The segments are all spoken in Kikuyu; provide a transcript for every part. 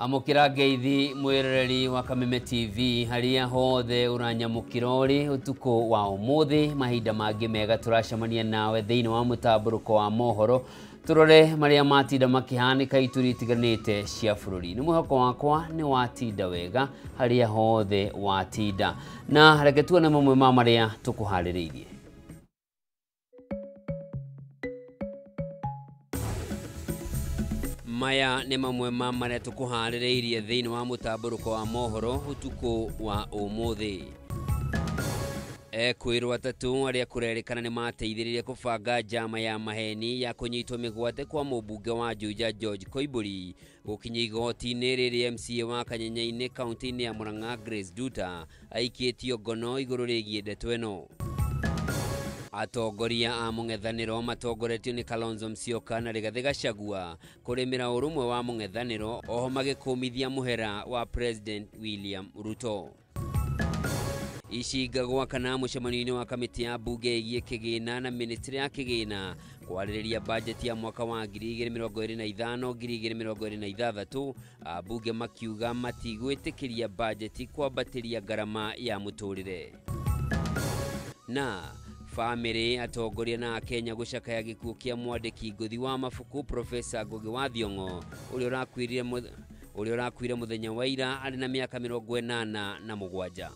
Amũkĩra ngeithi mwĩroreri wa Kameme TV harĩa hothe ũranyamũkĩra ũrĩ ũtukũ wa ũmũthĩ. Mahinda mangĩ mega tũracemania nawe thĩinĩ wa mũtambũrũko wa mohoro, tũrore marĩa matinda makĩhanĩka ituri itiganĩte cia bũrũri. Nĩ mwĩhoko wakwa nĩ watinda wega harĩa hothe watinda, na reke tuone mamwe ma marĩa tũkũharĩrĩirie. Maya nĩ mamwe ma marĩa tũkũharĩrĩirie thĩinĩ wa mũtambũrũko wa mohoro ũtukũ wa ũmũthĩ. Ekwĩrwo atatũ arĩa kũrerĩkana nĩ mateithĩrĩirie kũbanga njama ya maheni ya kũnyitwo mĩgwate kwa mũmbunge wa Juja George Koimbũri gũkinya igoti-inĩ rĩrĩa MCA wa Kanyenyainĩ kaunti-inĩ ya Murang'a Grace Duta aikĩtio ngono igũrũ rĩgiĩ ndeto ĩno. Atongoria a mũng'ethanĩro matongoretio nĩ Kalonzo Musyoka na Rigathĩ Gachagua kũrĩmĩra ũrũmwe wa mũng'ethanĩro oho magĩkũmithia mũhera wa President William Ruto. Icinga gwakana mũcemanio-inĩ wa kamĩtĩ ya mbunge ĩgiĩ kĩgĩna na ministry ya kĩgĩna kwarĩrĩria bajeti ya mwaka wa 2025 2026, ambunge makiuga matigwĩtĩkĩria bajeti kwambatĩria ngarama ya mũtũrĩre. Na famĩlĩ atongoria na Akenya gũcakaya gĩkuũ kĩa mwandĩki ngũthi wa mabuku Profesa Ngugi wa Thiong'o ũrĩa ũrakuire mũthenya wa ira arĩ na mĩaka 87.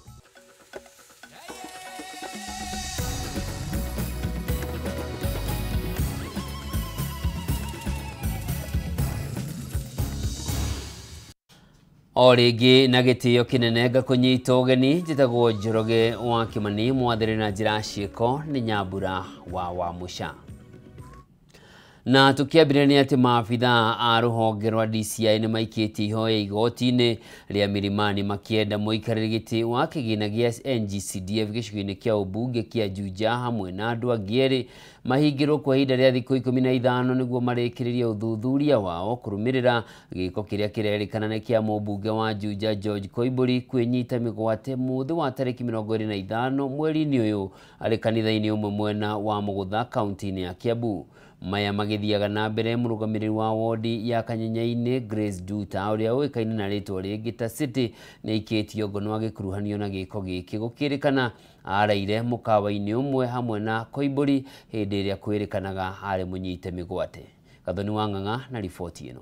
O rĩngĩ na gĩtĩo kĩnene ngakũnyita ũgeni, njĩtagwo Njoroge wa Kĩmani, mwathĩrĩ na njĩra ciĩko nĩ Nyambura wa Wamũca. Na tũkĩambĩrĩria nĩ atĩ maabithaa a rũhonge rwa DCI nĩ maikĩtie ihoya igoti-inĩ rĩa Milimani makĩenda mũikarĩri gĩtĩ wa kĩgĩna gĩa NGCDF gĩcigo-inĩ kĩa ũmbunge kĩa Juja hamwe na andũ angĩ erĩ mahingĩrwo kwa ihinda rĩa thikũ 15 nĩguo marĩkĩrĩrie ũthuthuria wao kũrũmĩrĩra gĩko kĩrĩa kĩrerĩkana nĩ kĩa mũmbunge wa Juja George Koimbũri kwĩnyita mĩgwate mũthĩ wa tarĩki 25 mweri-inĩ ũyũ arĩ kanitha-inĩ ũmwe mwena wa Mũgũtha kaunti-inĩ ya Kiambu. Maya magĩthiaga na mbere mũrũgamĩrĩri wa wodi ya Kanyenyainĩ Grace Duta ũrĩa ũĩkaine na rĩtwa rĩngĩ ta City nĩ aikĩtio ngono agĩkuruhanio na gĩko gĩkĩ gũkĩrĩkana araire mũkawa-inĩ ũmwe hamwe na Koimbũri hĩndĩ ĩrĩa kwĩrĩkanaga arĩ mũnyite mĩgwate. Gathoni wa Ng'ang'a na riboti ĩno.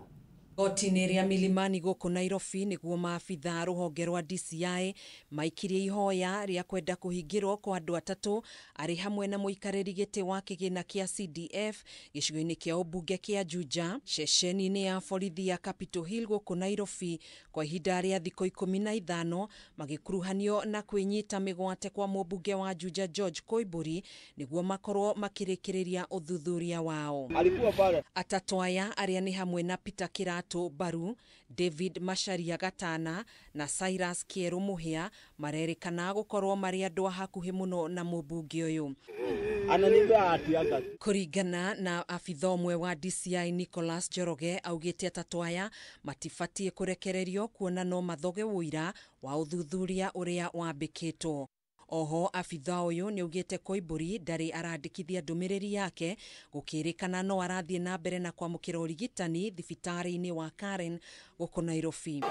Igoti-inĩ rĩa Milimani gũkũ Nairobi nĩguo maabithaa rũhonge rwa DCI maikirie ihoya rĩa kwenda kũhingĩrwo kwa andũ atatũ arĩ hamwe na mũikarĩri gĩtĩ wa kĩgĩna kĩa CDF gĩcigo-inĩ kĩa ũmbunge kĩa Juja ceceni-inĩ ya borithi ya Capitol Hill gũkũ Nairobi kwa ihinda rĩa thikũ 15 magĩkuruhanio na kwĩnyita mĩgwate kwa mũmbunge wa Juja George Koimbũri nĩguo makorwo makĩrĩkĩrĩria ũthuthuria wao. Atatũ aya arĩa nĩ hamwe na Peter Kiratu Baru, David Macharia Gatana na Cyrus Kieru Muhia marerĩkana gũkorwo marĩ andũ a hakuhĩ mũno na mũmbunge ũyũ. Kũringana na abitha ũmwe wa DCI Nicholas Njoroge augĩte atatũ aya matibatiĩ kũrekererio kuona no mathoge ũira wa ũthuthuria ũrĩa wambĩkĩtwo. Oho abitha ũyũ nĩ augĩte Koimbũri ndarĩ arandĩkithia ndũmĩrĩri yake gũkĩrĩkana no arathiĩ na mbere na kwamũkĩra ũrigitani thibitarĩ-inĩ wa Karen gũkũ Nairobi.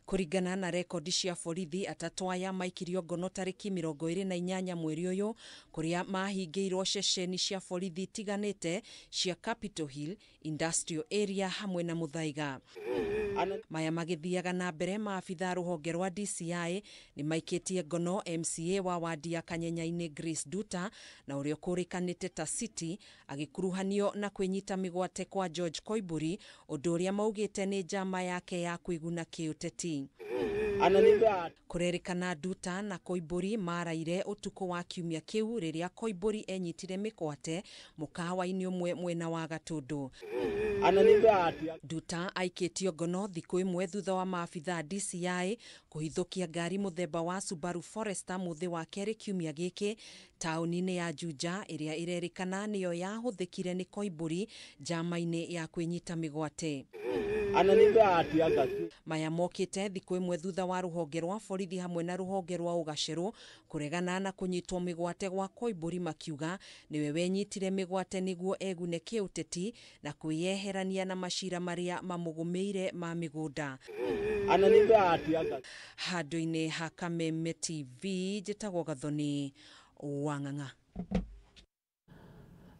Kũringana na rekondi cia borithi atatũ aya maikirio ngono tarĩki 28 mweri ũyũ kũrĩa mahingĩirwo ceceni cia borithi itiganĩte cia Capitol Hill, Industrial Area hamwe na Muthaiga. Maya magĩthiaga na mbere maabitha rũhonge rwa DCI nĩ maikĩtie ngono MCA wa wadi ya Kanyenyainĩ Grace Duta na ũrĩa ũkũrĩkanĩte ta City agĩkuruhanio na kwĩnyita mĩgwate kwa George Koimbũri ũndũ ũrĩa maugĩte nĩ njama yake ya kwĩguna kĩũteti. Kũrerĩkana Duta na Koimbũri maraire ũtukũ wa kiumia kĩu rĩrĩa Koimbũri enyitire mĩgwate mũkawa-inĩ ũmwe mwena wa Gatũndũ. Duta aikĩtio ngono thikũ ĩmwe thutha wa maabithaa DCI kũhithũkia ngari mũthemba wa Subaru Forester mũthĩ wa kerĩ kiumia gĩkĩ taũni-inĩ ya Juja ĩrĩa ĩrerĩkana nĩyo yahũthĩkire nĩ Koimbũri njama-inĩ ya kwĩnyita mĩgwate. Maya mokĩte thikũ ĩmwe thutha wa rũhonge rwa borithi hamwe na rũhonge rwa ũgacerũ kũregana na kũnyitwo mĩgwate gwa Koimbũri, makiuga nĩwe wenyitire mĩgwate nĩguo egune kĩũteti na kwĩyeherania na macira marĩa mamũgũmĩire ma mĩgũnda. Handũ-inĩ ha Kameme TV, njĩtagwo Gathoni Wang'ang'a.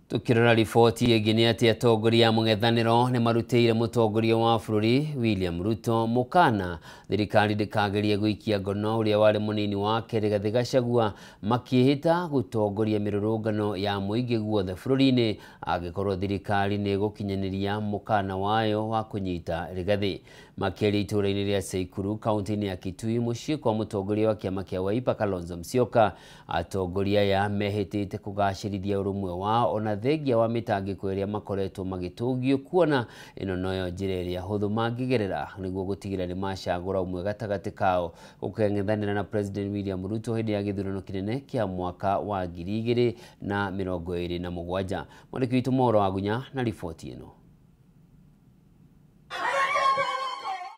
Tukirora riboti ĩngĩ nĩ atĩ atongoria a mũng'ethanĩro nĩ marutĩire mũtongoria wa bũrũri William Ruto mũkana thirikari ndĩkagerie gũikia ngono ũrĩa warĩ mũnini wake Rigathĩ Gachagua, makĩĩhĩta gũtongoria mĩrũrũngano ya mũingĩ guothe bũrũri-inĩ angĩkorwo thirikari nĩ ĩgũkinyanĩria mũkana wayo wa kũnyita Rigathĩ. Makĩaria itũũra-inĩ rĩa Tseikuru kaunti-inĩ ya Kitui mũciĩ kwa mũtongoria wa kĩama kĩa Wiper Kalonzo Musyoka, atongoria aya mehĩtĩte kũgacĩrithia ũrũmwe wao ona thengia wa mĩtangĩko ĩrĩa makoretwo magĩtũngio, kuona ĩno noyo njĩra ĩrĩa hũthũ mangĩgerera nĩguo gũtigĩrĩra nĩ macagũra ũmwe gatagatĩ kao gũkeng'ethanĩra na President William Ruto hĩndĩ ya gĩthurano kĩnene kĩa mwaka wa 2027. Mwandĩki witũ Mohoro Wagunya na riboti ĩno.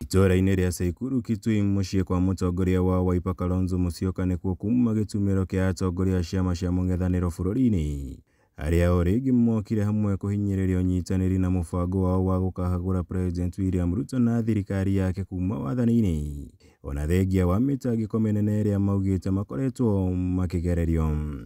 Itũũra-inĩ rĩa Tseikuru Kitui mũciĩ kwa mũtongoria wa Wiper Kalonzo Musyoka nĩkuo kuma gĩtumĩro kĩa atongoria a ciama cia mũng'ethanĩro bũrũri-inĩ arĩa o rĩngĩ mokire hamwe kũhinyĩrĩria ũnyitanĩri na mũbango wao wa gũkahagũra President William Ruto na thirikari yake kuma wathani-inĩ, ona thengia wa mĩtangĩko mĩnene ĩrĩa maugĩte makoretwo makĩgererio.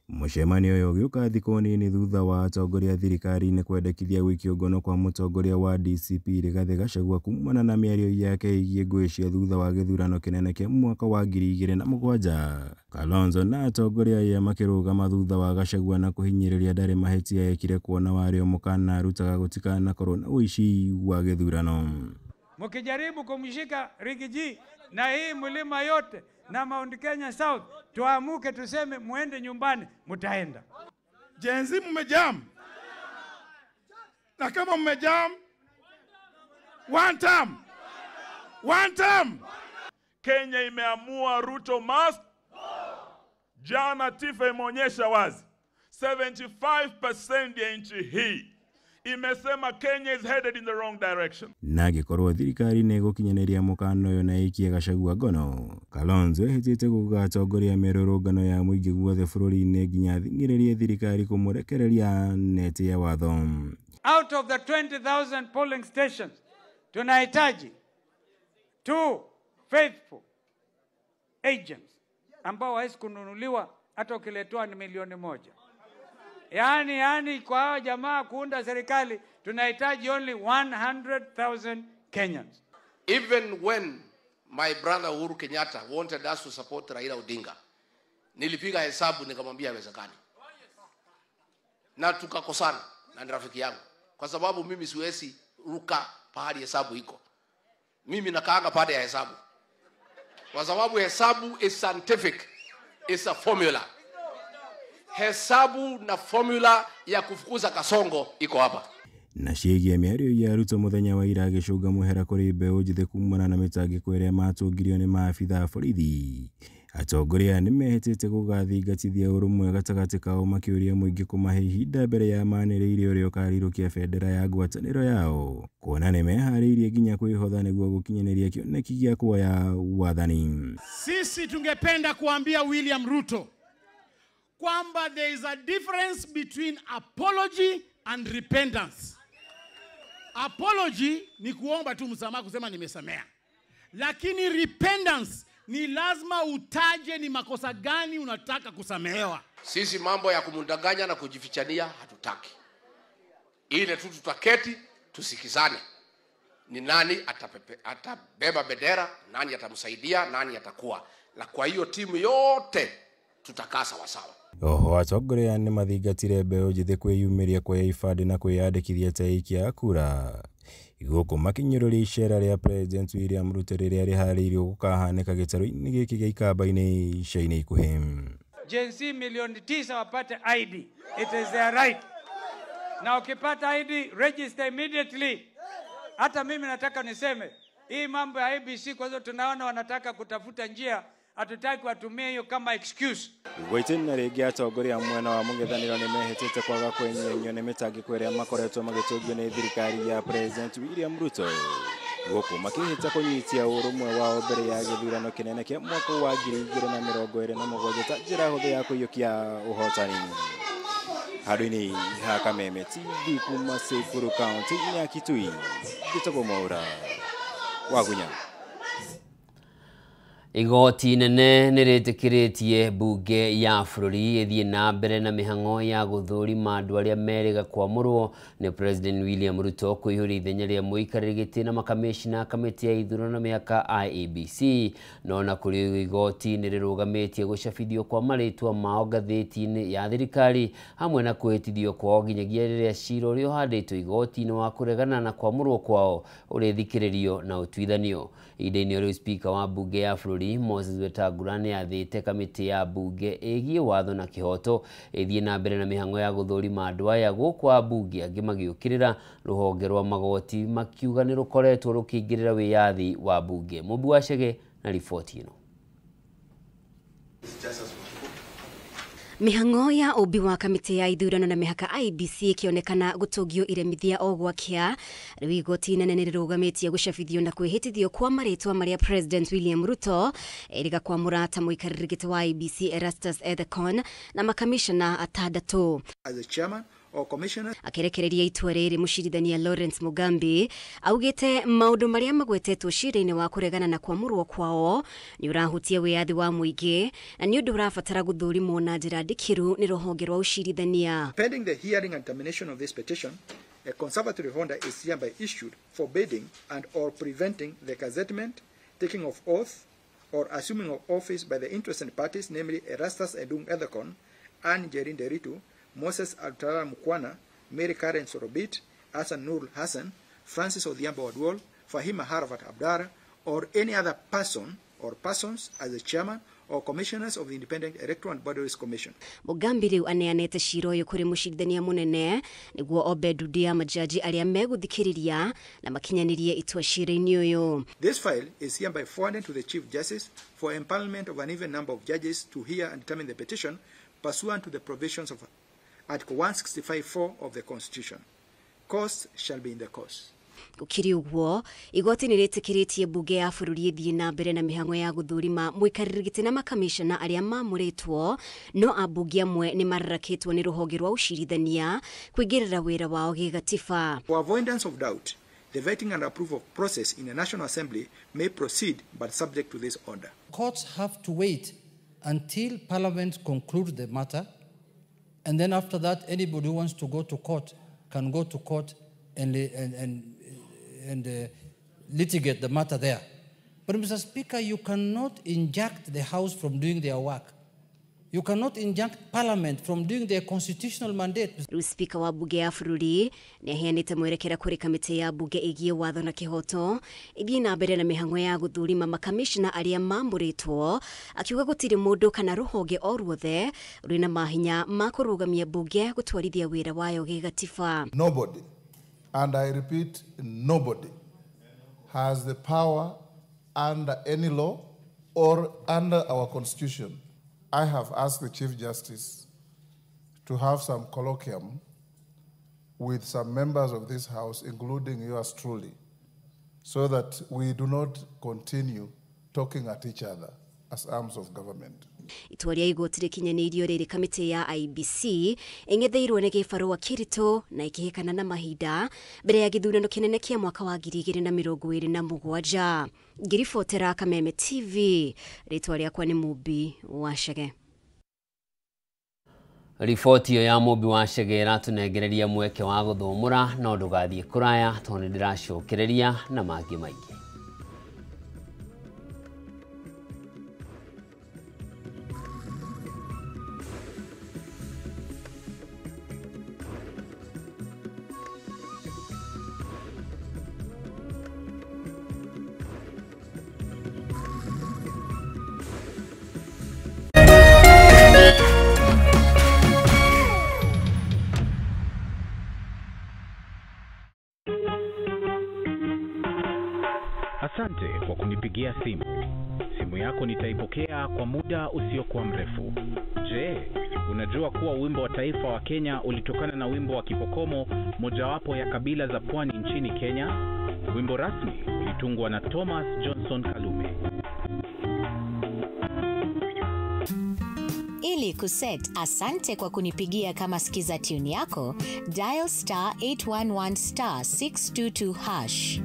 Mũcemanio ũyũ ũgĩũka thikũ nini thutha wa atongoria thirikari-inĩ kwendekithia gũikio ngono kwa mũtongoria wa DCP Rigathĩ Gachagua kumana na mĩario yake ĩgiĩ ngũĩ cia thutha wa gĩthurano kĩnene kĩa mwaka wa 2007. Kalonzo na atongoria aya makĩrũgama thutha wa Gachagua na kũhinyĩrĩria ndarĩ mahĩtia ekire kuona warĩ o mũkana arutaga gũtikanakorwo na ũici wa gĩthurano. Mkijaribu kumshika Rigiji na hii mlima yote na Mount Kenya South, tuamuke tuseme muende nyumbani, mtaenda. Gen Z mmejam. Na kama mmejam, one term. One term. Kenya imeamua Ruto must. Jana TIFA imeonyesha wazi 75% ya nchi hii imesema Kenya is headed in the wrong direction. Na angĩkorwo thirikari nĩ ĩgũkinyanĩria mũkana ũyũ na ĩikie Gachagua ngono, Kalonzo ehĩtĩte gũgatongoria mĩrũrũngano ya mũingĩ guothe bũrũri-inĩ nginya athing'ĩrĩrie thirikari kũmũrekereria neti ya watho. Out of the 20,000 polling stations, tunahitaji 2 faithful agents ambao hawezi kununuliwa hata ukiletewa ni 1,000,000. Yaani kwa hawa jamaa kuunda serikali tunahitaji only 100,000 Kenyans. Even when my brother Uhuru Kenyatta wanted us to support Raila Odinga, nilipiga hesabu nikamwambia haiwezekani. Na tukakosana na rafiki yangu kwa sababu mimi siwezi ruka pahali hesabu iko. Mimi nakaanga pale ya hesabu. Kwa sababu hesabu is scientific, it's a formula. Hesabu na formula ya kufukuza kasongo iko hapa. Na ciĩgiĩ mĩario ya Ruto mũthenya wa ira agĩcũnga mũhera kũrĩ mbeũ njĩthĩ kumana na mĩtangĩko ĩrĩa matũngirio nĩ maabitha a borithi. Atongoria nĩ mehĩtĩte gũgathingatithia ũrũmwe gatagatĩ kao makĩũria mũingĩ kũmahe ihinda mbere ya manĩrĩire ũrĩa ũkarirũkia bendera ya ngwatanĩro yao, kuona nĩ meharĩirie nginya kwĩhotha nĩguo gũkinyanĩria kĩoneki gĩa kuoya wathani. Sisi tungependa kuambia William Ruto kwamba there is a difference between apology and repentance. Apology ni kuomba tu msamaha, kusema nimesamea. Lakini repentance ni lazima utaje ni makosa gani unataka kusamehewa. Sisi mambo ya kumdanganya na kujifichania hatutaki. Ile tu tutaketi tusikizane. Ni nani atabeba bendera, nani atamsaidia, nani atakuwa. Na kwa hiyo timu yote tutakaa sawa sawa. Oho atongoria nĩ mathingatire mbeũ njĩthĩ kwĩyumĩria kuoya ibandĩ na kwĩyandĩkithia ta aikia a kura, gũkũ makinyũrũria icera rĩa President William Ruto rĩrĩa rĩharĩirio gũkahanĩka gĩtarũ-inĩ gĩkĩ gĩa Ikamba-inĩ ica-inĩ ikuhĩ. Gen Z 9,000,000 wapate ID. It is their right. Na ukipata ID, register immediately. Hata mimi nataka niseme hii mambo ya ABC, kwa hiyo tunaona wanataka kutafuta njia Hatutaki watumie hiyo kama excuse. Gwaitĩna rĩngĩ atongoria mwena wa mũng'ethanĩro nĩmehĩtĩte kwaga kwenyenyio nĩ mĩtangĩko ĩrĩa makoretwo magĩtũngio nĩ thirikari ya President William Ruto gũkũ makĩhĩta kũnyitia ũrũmwe wao mbere ya gĩthurano kĩnene kĩa mwaka wa 2027 ta njĩra hũthũ ya kũiyũkia ũhotani. Handũ-inĩ ha Kameme TV kuma Tseikuru kaunti-inĩ ya Kitui, njĩtagwo Mwaura Wagunya. Igoti nene nĩrĩtĩkĩrĩtie mbunge ya bũrũri ĩthiĩ na mbere na mĩhang'o ya gũthũrima andũ arĩa merĩga kwamũrwo nĩ President William Ruto kũihũria ithenya rĩa mũikarĩri gĩtĩ na makamĩcina kamĩtĩ ya ithurano na mĩhaka IEBC. No na kũrĩ ũguo igoti nĩrĩrũgamĩtie gũcabithio kwa marĩtwa mao ngathĩti-inĩ ya thirikari hamwe na kwĩhĩtithio kwao nginyagia rĩrĩa cira ũrĩa ũhandĩtwo igoti-inĩ wa kũregana na kwamũrwo kwao ũrĩthikĩrĩrio na ũtuithanio. Ihinda-inĩ rĩu Spika wa mbunge ya bũrũri Moses Wetangula nĩathĩte kamĩtĩ ya mbunge ĩgiĩ watho na kĩhoto ĩthiĩ na mbere na mĩhang'o ya gũthũrima andũ aya gũkũ ambunge angĩ magĩũkĩrĩra rũhonge rwa magoti makiuga nĩ rũkoretwo rũkĩingĩrĩra wĩyathi wa mbunge. Mũmbi wa Chege na riboti ĩno. Mĩhang'o ya ũmbi wa kamĩtĩ ya ithurano na mĩhaka IEBC ĩkĩonekana gũtũngio iremithia o gwakĩa. Rĩu igoti inene nĩrĩrũgamĩtie gũcabithio na kwĩhĩtithio kwa marĩtwa marĩa President William Ruto erĩga kwamũra ta mũikarĩri gĩtĩ wa IEBC Erastus Ethekon na makamishna atandatũ. Akĩrekereria itua rĩrĩ mũcirithania Lawrence Mugambi augĩte maũndũ marĩa magwetetwo cira-inĩ wa kũregana na kwamũrwo kwao nĩ ũrahutia wĩyathi wa mũingĩ na nĩ ũndũ ũrabatara gũthũrimwo na njĩra ndikĩru nĩ rũhonge rwa ũcirithania. Pending the hearing and termination of this petition, a conservatory order is hereby issued forbidding and or preventing the gazettement, taking of oath, or assuming of office by the interested parties, namely Erastus Edung Ethekon, Anne Jerin Nderitu, Moses Alutalala Mukhwana, Mary Karen Sorobit, Hassan Nur Hassan, Francis Odhiambo Oduol, Fahima Harvat Abdara, or any other person or persons as the chairman or commissioners of the Independent Electoral and Boundaries Commission. Mugambi rĩu aneanĩte cira ũyũ kũrĩ mũcirithania mũnene nĩguo ombe ndundu ya majaji arĩa megũthikĩrĩria na makinyanĩrie itua cira-inĩ ũyũ. This file is hereby forwarded to the Chief Justice for empanelment of an even number of judges to hear and determine the petition pursuant to the provisions of Article 165(4) of the Constitution. Costs shall be in the course. Gũkĩrĩ ũguo igoti nĩrĩtĩkĩrĩtie mbunge ya bũrũri ĩthiĩ na mbere na mĩhang'o ya gũthũrima mũikarĩri gĩtĩ na makamishna arĩa mamũrĩtwo, no ambunge amwe nĩ mararakĩtwo nĩ rũhonge rwa ũcirithania kũingĩrĩra wĩra wao gĩgatiba. For avoidance of doubt, the vetting and approval process in the National Assembly may proceed but subject to this order. Courts have to wait until Parliament concludes the matter, and then after that anybody who wants to go to court can go to court and litigate the matter there. But Mr. Speaker, you cannot inject the House from doing their work. You cannot inject Parliament from doing their constitutional mandate. Rĩu Spika wa bunge ya bũrũri nĩaheanĩte mwerekera kũrĩ kamĩtĩ ya bunge ĩgiĩ watho na kĩhoto ĩthiĩ na mbere na mĩhang'o ya gũthũrima makamishna arĩa mamũrĩtwo, akiuga gũtirĩ mũndũ kana rũhonge o ruothe rwĩna mahinya ma kũrũgamia bunge gũtwarithia wĩra wayo gĩgatiba. Nobody, and I repeat, nobody has the power under any law or under our constitution. I have asked the Chief Justice to have some colloquium with some members of this House, including yours truly, so that we do not continue talking at each other as arms of government. Itua rĩa igoti rĩkinyanĩirio rĩrĩ kamĩtĩ ya IEBC ĩng'etheirwo nĩ gĩbarũa kĩritũ na ĩkĩhĩkana na mahinda mbere ya gĩthurano kĩnene kĩa mwaka wa 2027. Ngĩribotera Kameme TV, rĩtwa rĩakwa nĩ Mũmbi wa Chege. Riboti ĩyo ya Mũmbi wa Chege ĩratũnengereria mweke wa gũthũmũra, no ndũgathiĩ kũraya tondũ nĩndĩracokereria na mangĩ maingĩ. Simu yako nitaipokea kwa muda usiokuwa mrefu. Je, unajua kuwa wimbo wa taifa wa Kenya ulitokana na wimbo wa Kipokomo, mojawapo ya kabila za pwani nchini Kenya? Wimbo rasmi ulitungwa na Thomas Johnson Kalume. Ili kuset asante kwa kunipigia kama skiza tune yako, dial star 811 star 622 hash.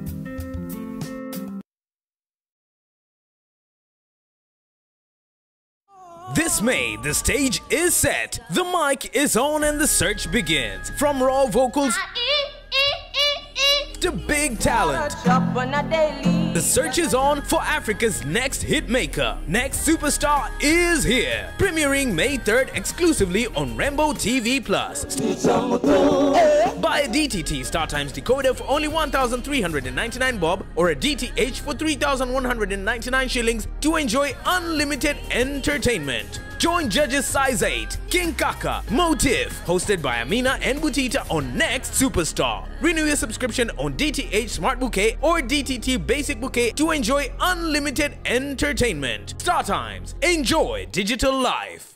This May, the stage is set, the mic is on, and the search begins. From raw vocals to big talent, the search is on for Africa's next hitmaker. Next Superstar is here. Premiering May 3rd exclusively on Rembo TV Plus. Buy a DTT StarTimes decoder for only 1,399 bob or a DTH for 3,199 shillings to enjoy unlimited entertainment. Join judges Size 8, King Kaka, Motif, hosted by Amina and Butita on Next Superstar. Renew your subscription on DTH Smart Bouquet or DTT Basic Bouquet to enjoy unlimited entertainment. StarTimes, enjoy digital life.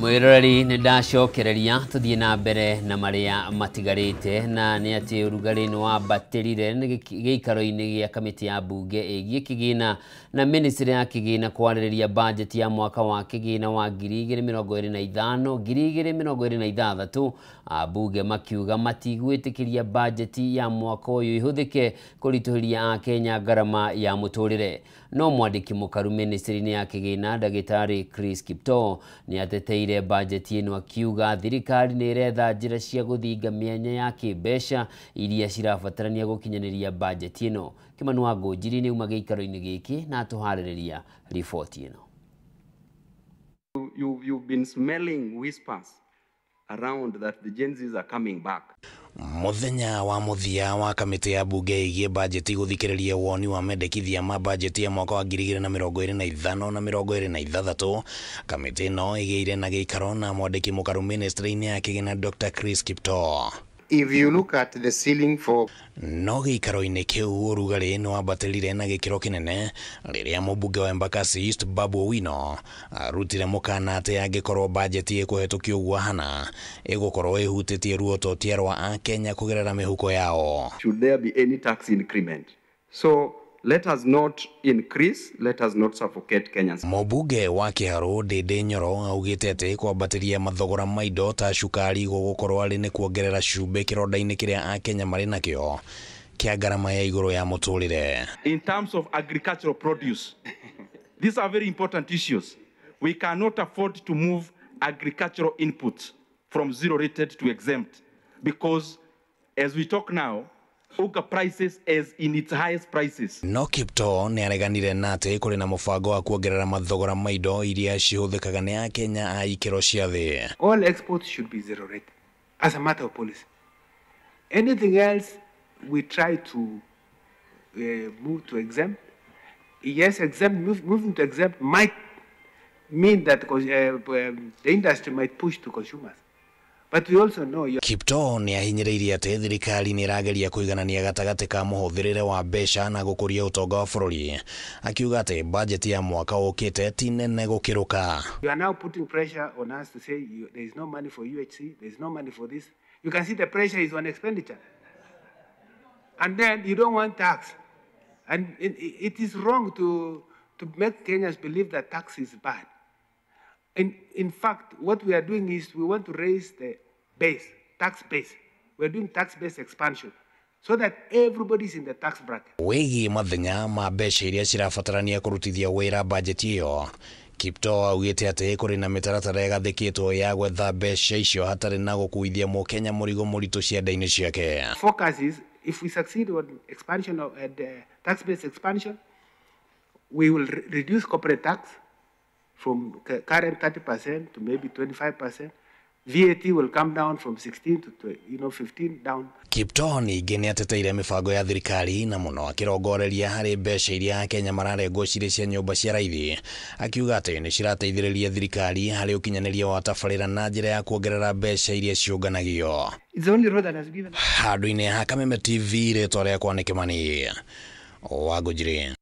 Mwiroreri nĩ ndacokereria tũthiĩ na mbere na marĩa matigarĩte na nĩ atĩ ũrugarĩ nĩ wambatĩrire gĩikaro-inĩ gĩa kamĩtĩ ya mbunge ĩgiĩ kĩgĩna na ministry ya kĩgĩna kwarĩrĩria bajeti ya mwaka wa kĩgĩna wa 2025 2026. Ambunge makiuga matigwĩtĩkĩria bajeti ya mwaka ũyũ ĩhũthĩke kũritũhĩria Akenya ngarama ya mũtũrĩre. No mwandĩki mũkaru ministry-inĩ ya kĩgĩna ndagĩtarĩ Chris Kiptoo nĩ ateteire bajeti ĩno akiuga thirikari nĩ ĩretha njĩra cia gũthinga mĩanya ya kĩmbeca iria cirabatarania gũkinyanĩria bajeti ĩno. Kĩmani wa Ngũnjiri nĩ uma gĩikaro-inĩ gĩkĩ na atũharĩrĩria riboti ĩno. You've been smelling whispers around that the Gen Zs are coming back. Muthenya wa muthia wa kamĩtĩ ya mbunge ĩgiĩ bajeti gũthikĩrĩria woni wa mendekithia ma bajeti ya mwaka wa 2025 na 2026. Kamĩtĩ ĩno ĩgĩire na gĩikaro na mwandĩki mũkaru ministry-inĩ ya kĩgĩna Dr. Chris Kiptoo. If you look at the ceiling for no gĩikaro-inĩ kĩu ũrugarĩ nĩ wambatĩrire na gĩkĩro kĩnene rĩrĩa mũmbunge wa Embakasi East Babu Owino arutire mũkana atĩ angĩkorwo bajeti ĩkũhetũkio ũguo hana ĩgũkorwo ĩhutĩtie ruototia rwa Akenya kũgerera mĩhuko yao. Should there be any tax increment? So let us not increase, let us not suffocate Kenyans. Mũmbunge wa Kĩharũ Ndĩndĩ Nyoro augĩte atĩ kwambatĩria mathogora ma indo ta cukari gũgũkorwo arĩ nĩ kuongerera cumbĩ kĩronda-inĩ kĩrĩa Akenya marĩ nakĩo kĩa ngarama ya igũrũ ya mũtũrĩre. In terms of agricultural produce, these are very important issues. We cannot afford to move agricultural inputs from zero rated to exempt because as we talk now, Uga prices as in its highest prices. No Kiptoo nĩ areganire na atĩ kũrĩ na mũbango wa kuongerera mathogora ma indo iria cihũthĩkaga nĩ Akenya a ikĩro cia thĩ. All exports should be zero rated as a matter of policy. Anything else we try to move to exempt. Yes, exempt, moving to exempt might mean that the industry might push to consumers. But we also know you Kiptoo nĩ ahinyĩrĩirie atĩ thirikari nĩ ĩrageria kũiganania gatagatĩ ka mũhũthĩrĩre wa mbeca na gũkũria ũtonga wa bũrũri, akiuga atĩ bajeti ya mwaka ũkĩte ti nene gũkĩrũka. You are now putting pressure on us to say there is no money for UHC, there is no money for this. You can see the pressure is on expenditure. And then you don't want tax. And it is wrong to make Kenyans believe that tax is bad. In fact, what we are doing is we want to raise the base, tax base. We are doing tax-based expansion so that everybody is in the tax bracket. Wĩgiĩ mathenya ma mbeca iria cirabatarania kũrutithia wĩra bajeti ĩyo, Kiptoo augĩte atĩ kũrĩ na mĩtaratara ĩgathĩkĩtwo ya gwetha mbeca icio hatarĩ na gũkuithia mũkenya mũrigo mũritũ cianda-inĩ ciake. Focus is if we succeed on expansion of tax-based expansion, we will reduce corporate tax from current 30% to maybe 25%. VAT will come down from 16 to 15 down. Kiptoo ningĩ nĩ ateteire mĩbango ya thirikari na mũno akĩrongoreria harĩ mbeca iria Akenya mararengwo cirĩ cia nyũmba cia raithi, akiuga atĩ nĩ cirateithĩrĩria thirikari harĩ ũkinyanĩria wa tabarĩra na njĩra ya kuongerera mbeca iria ciũnganagio. It's the only road that has given. Handũ-inĩ ha Kameme TV, rĩtwa rĩakwa nĩ Kĩmani wa Ngũnjiri.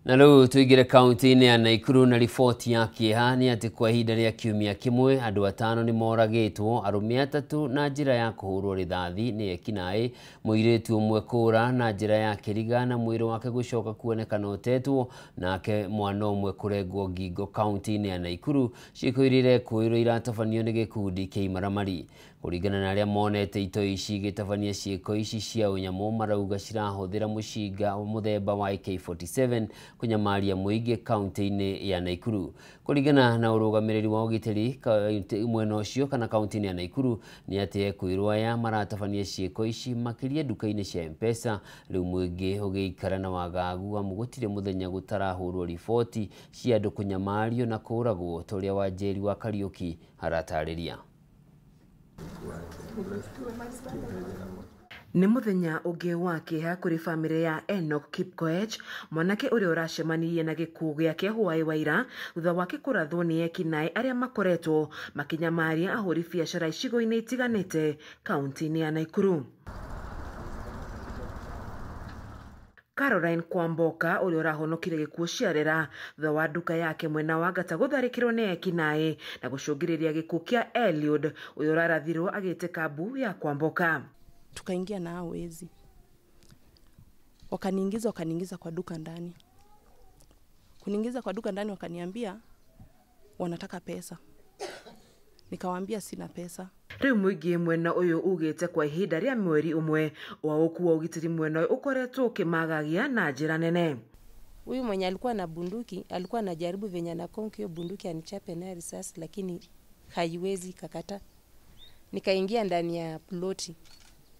Na rĩu tũingĩre kaunti-inĩ ya Naikuru na riboti ya kĩeha nĩ atĩ kwa ihinda rĩa kiumia kĩmwe andũ 5 nĩ moragĩtwo, arũme 3 na njĩra ya kũhũrwo rithathi nĩ ekinaĩ, mũirĩtu ũmwe kũũra na njĩra ya kĩriga na mwĩrĩ wake gũcoka kuonekana ũtetwo, nake mwana ũmwe kũrengwo ngingo kaunti-inĩ ya Naikuru. Ciĩko iria irekũĩrwo iratabanio nĩ gĩkundi kĩa imaramari. Kũringana na arĩa monete itoi ici igĩtabania ciĩko ici cia ũnyamũ, marauga cirahũthĩra mũcinga mũthemba wa AK47 kũnyamaria mũingĩ kaunti-inĩ ya Naikuru. Kũringana na ũrũgamĩrĩri wa ũgitĩri mwena ũcio kana kaunti-inĩ ya Naikuru nĩ atĩ ekwĩrwo aya maratabania ciĩko ici makĩria nduka-inĩ cia M-Pesa. Rĩu mũingĩ ũgĩikara na wagagu amu gũtirĩ mũthenya gũtarahũrwo riboti cia andũ kũnyamario na kũũragwo ta ũrĩa Wanjeri wa Kariũki aratarĩria. Nĩ mũthenya ũngĩ wa kĩeha kũrĩ bamĩrĩ ya Enoch Kipkoech, mwanake ũrĩa ũracemanirie na gĩkuũ gĩake hwaĩ wa ira thutha wake kũrathwo nĩ ekinaĩ arĩa makoretwo makĩnyamaria ahũri biacara icigo-inĩ itiganĩte kaunti-inĩ ya Naikuru. Caroline Kwamboka ũrĩa ũrahonokire gĩkuũ ciarera thutha wa nduka yake mwena wa Ngata gũtharĩkĩrwo nĩ ekinaĩ na gũcũngĩrĩria gĩkuũ kĩa Eliud ũrĩa ũrarathirwo agĩte kambu ya Kwamboka. Tukaingia na hao wezi, wakaniingiza kwa duka ndani. Kuniingiza kwa duka ndani wakaniambia wanataka pesa. Nikawaambia sina pesa. Rĩu mũingĩ mwena ũyũ ugĩte kwa ihinda rĩa mweri ũmwe wa ũku wa ũgitĩri mwena ũyũ ũkoretwo ũkĩmagagia na njĩra nene. Huyu mwenye alikuwa na bunduki alikuwa anajaribu venye anakonki hiyo bunduki anichape nayo risasi, lakini haiwezi kakata. Nikaingia ndani ya ploti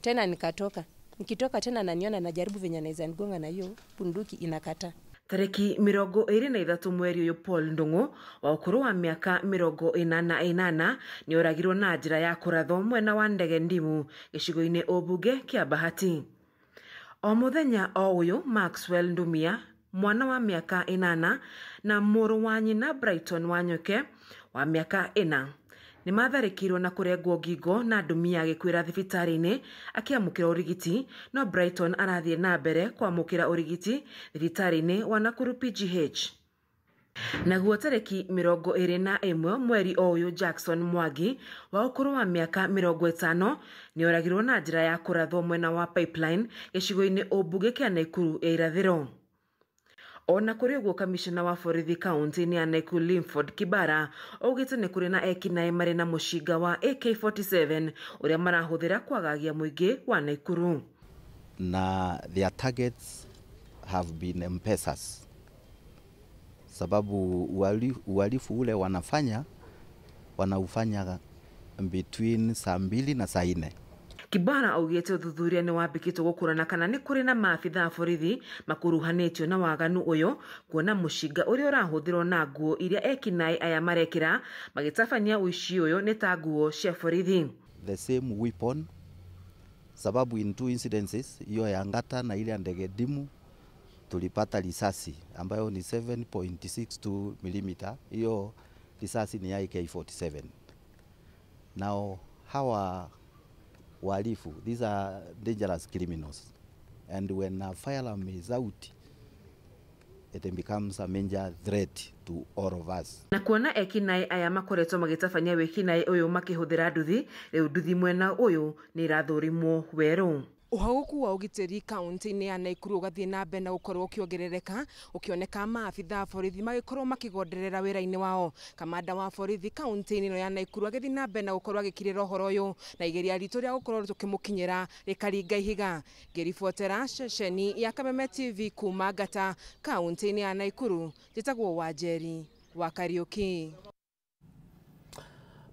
tena nikatoka. Nikitoka tena naniona najaribu venye anaweza nigonga na hiyo bunduki inakata. Tariki 23 mweri ũyũ Paul Ndung'u wa ũkũrũ wa mĩaka 48 nĩ oragirwo na njĩra ya kũrathwo mwena wa Ndege Ndimu gĩcigo-inĩ ũmbunge kĩa Bahati. O mũthenya o ũyũ Maxwell Ndumia mwana wa mĩaka 8 na mũrũ wa nyina Brighton Wanyoke wa mĩaka 4 nĩ matharĩkĩirwo na kũrengwo ngingo na Ndumia agĩkuĩra thibitarĩ-inĩ akĩamũkĩra ũrigiti, no Brighton arathiĩ na mbere kwamũkĩra ũrigiti thibitarĩ-inĩ wa Nakuru PGH. Naguo tarĩki 21 mweri o ũyũ Jackson Mwangi wa ũkũrũ wa mĩaka 50 nĩ oragirwo na njĩra ya kũrathwo mwena wa Pipeline gĩcigo-inĩ ũmbunge kĩa Nakuru ya irathĩro. Ona kũrĩ ũguo kamishna wa borithi kaunti-inĩ ya Nakuru Limford Kibara augĩte nĩ kũrĩ na ekinaĩ marĩ na mũcinga wa AK47 ũrĩa marahũthĩra kwagagia mũingĩ wa Nakuru. Na their targets have been M-Pesas, sababu uhalifu ule wanafanya wanaufanya between saa 2 na saa 4. Kibara augĩte ũthuthuria nĩ wambĩkĩtwo gũkũrana kana nĩ kũrĩ na maabitha a borithi makuruhanĩtio na waganu ũyũ, kuona mũcinga ũrĩa ũrahũthĩrwo na nguo iria ekinaĩ aya marekĩra magĩtabania ũici ũyũ nĩ ta nguo cia borithi. The same weapon, sababu in 2 incidences, hiyo ya Ngata na ile ya Ndege Ndimu, tulipata risasi ambayo ni 7.62 mm. Hiyo risasi ni AK47. Now, hawa wahalifu, these are dangerous criminals. And when a firearm is out, it becomes a major threat to all of us. Na kuona ekinaĩ aya makoretwo magĩtabania wĩkinaĩ ũyũ makĩhũthĩra nduthi, rĩu nduthi mwena ũyũ nĩ irathũrimwo werũ. Ũhagũku wa ũgitĩri kaunti-inĩ ya Naikuru ũgathiĩ na mbere na gũkorwo ũkĩongerereka, ũkĩoneka maabitha a borithi magĩkorwo makĩgonderera wĩra-inĩ wao. Kamanda wa borithi kaunti-inĩ ĩno ya Naikuru agĩthiĩ na mbere na gũkorwo agĩkirĩra ũhoro ũyũ na igeria ritũ rĩa gũkorwo tũkĩmũkinyĩra rĩkaringa ihiga. Ngĩribotera ceceni ya Kameme TV kuma Ngata kaunti-inĩ ya Naikuru, njĩtagwo Wanjeri wa Kariũki.